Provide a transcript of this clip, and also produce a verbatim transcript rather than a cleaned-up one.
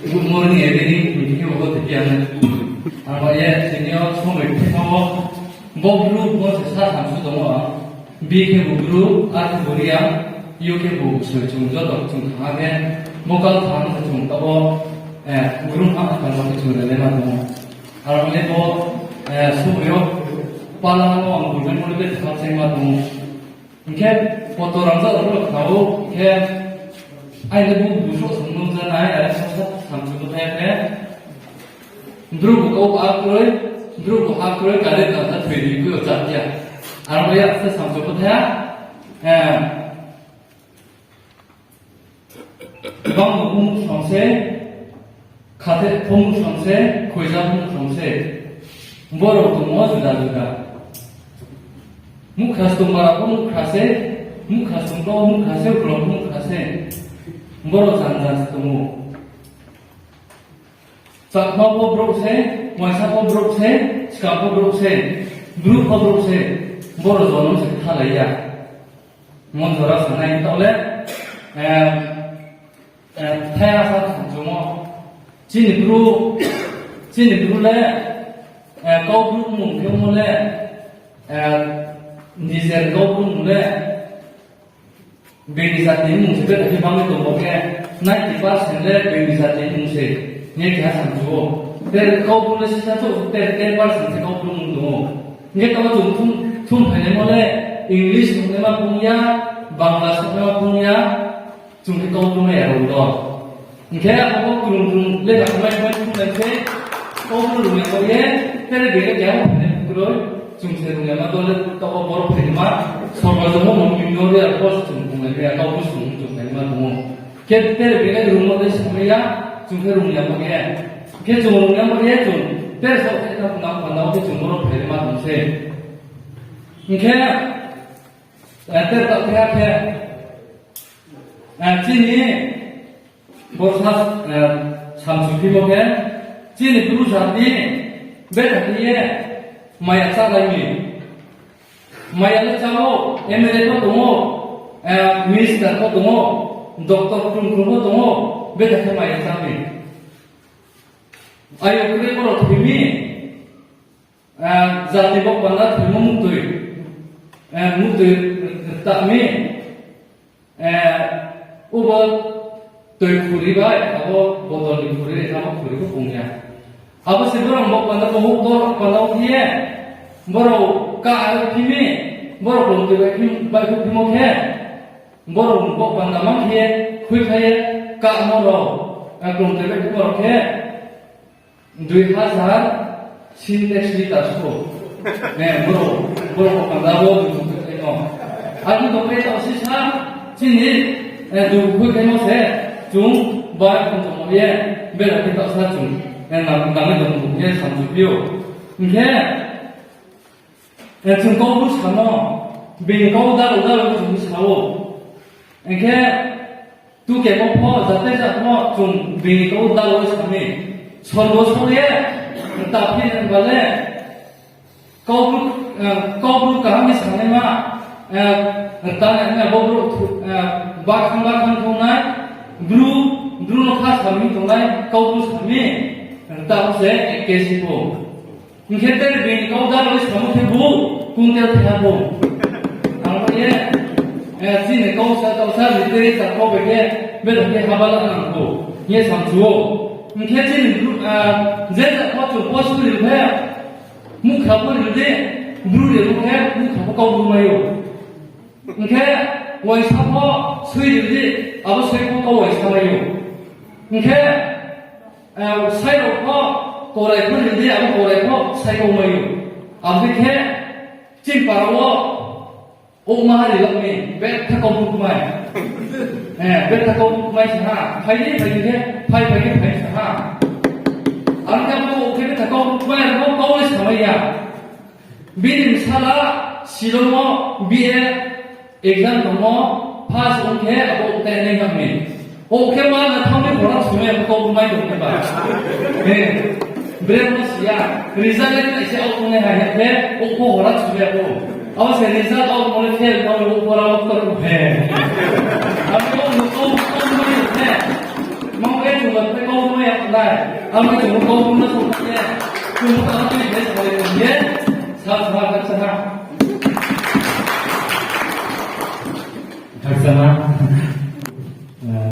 Good morning, evening, tini khe bo tephi ya nai. Ang bai ye tini yo somoi khe thanng ou. Bo Bru bo se sa samsu tong ou. B khe bo Bru, A khe bo Reang, U khe bo Soi, chung joto chung thang ha khe, bo kal thang khe chung taoh wo, Bru ha khe chung rele ma tong ou. Aro ni bo, somoi yo pala no ang bul ni mori le thang cheng ma tong ou. Hing khe poto rangzag rao no khna ou, hing khe aini bo buso song no janai, are sa sa samchu bo thai khe, Bru bo kau ha kroi, Bru bo ha kroi, kare ta ta thoi ni koi o chak ya. Aro ya sa samchu bo thai, Bang bo bung song se, khathe pho bung song se, khoiza bung song se. Borok tongmo juda juda. Mukhra songmara pho mukhra se, mukhra songkau mukhra se, uklok mukhra se. Borok jang jang se tong ou. Chakma pho brouh se, uaingsa pho brouh se, skang pho brouh se, Bru pho brouh se, borok jonom se kthalai ya. Mon jora sanai taoh le, thai asa thanng chungmo. Chini Bru, chini Bru le, Kaubru mung khe mo le, nijer Kaubru mung le, bini jati mung se betha khe bangwi tongmo khe, ninety percent le bini jati mung se, hing ye keha samchu ou. Tre Kaubru le sisa chouh, tre ten percent se Kaubru mung tong ou. Hing khe tamo chung thum, thum phainaimo le, English songnaima phung ya, Bangla songnaima phung ya, chung khe Kaubru mai ya rao do. Hing khe abo krung krung lekha kmai kmai thum nai se, Kaubru rung ya kau ye, tre bere keha phainai kroi, chung se rung ya ma do le, taoh wo borok phainaima, sorgo jongmo mung ming no ri ya, bo se chung rung ya, Kaubru song chung phainaima tong ou. Khe tre bere rung no le songmai ya, chung khe rung ya ma ye. Khe chung rung ya ma ye chung, tre so khe na panda wo khe chung borok phainaima tong se. Hing khe, tre taoh khe ha khe, chini borsa, samchu phimo khe, chini Bru jati, betha khe ye, maya chálai mi. Maya le chá ou, M L A pho tong ou, minister pho tong ou, doctor krung krung pho tong ou, betha khe maya chá mi. Ayo kre borok thoi mi, jati bo panda thoimo muktui, muktui rta mi, ubo toi khuri bai, abo botol ni khuri, abo khuri bo pung ya. Abo se borok bo panda bo huk dor panda wo khe ye, borok ka aro phi mi, borok lung toi bai phi, bai phi mo khe, borok bo panda mang khe ye, khui kha ye, ka mo rao, lung toi bai phi mo rao khe, Dui hazar Sintex litre so. Borok, borok panda wo dui khui khaimo. Abo ni tongpai taoh sisa, chini, dui khui khaimo se, chung bai khum tongmo ye, bera khe taoh sa chung, nang, nangni tongmo ye samchu phi ou. Hing khe, chung Kaubru samo, bini kau dalo dalo chung sa ou. Hing khe, tu kemo pho, jate jat pho, chung bini kau dalo sa mi. Sorgo song ye, ta phi hing ba le, Kaubru, Kaubru kaham ni sanaima, ta nai na bo brouh, bakhang bakhang tongnai, Bru, Bru no kha sa mi tongnai, Kaubru sa mi, ta se, kesi pho. Hing khe tre bini kau dalo samo khe bo, kuntel khe ha bo. Aro ye, chini kau sa, kau sa, literature kau bai khe, bera khe habala nang kho, hing ye samchu ou. Hing khe chini Bru, je jat pho chung post ril khe, mukhra pho ril di, Bru ril khe, mukhra pho Kaubru mai ou. Hing khe, uaingsa pho soi ril di, abo soi pho kau uaingsa mai ou. Hing khe, sai rao pho korai pho ril di, abo korai pho sai kau mai ou. Abo dei khe, chini para wo, ouhma ha ril mi, betha Kaubru kmai. Betha Kaubru kmai se ha, phai di, phai di khe, phai, phai di, phai se ha. Ang khe bo khe betha Kaubru kmai, abo kau le samai ya. Bini bsala Shillong wo B A exam tongmo, pass ong khe abo tei nai nang mi. O khe ma na thang ni borak sumai abo kau mai tong khe ba. Bre no si ya, result le nai se out ong nai hai khe, o pho borak sumai abo. Abo se result out ong le fail tong le o pho ra o ktor he. Abo no kau, kau mai tong khe. Ma khe chung Kau mai ya nai, ang no chung kau mai na song ye, chung no ang ye, ye, ye, sa, sa, sa, sa. Khakchangma.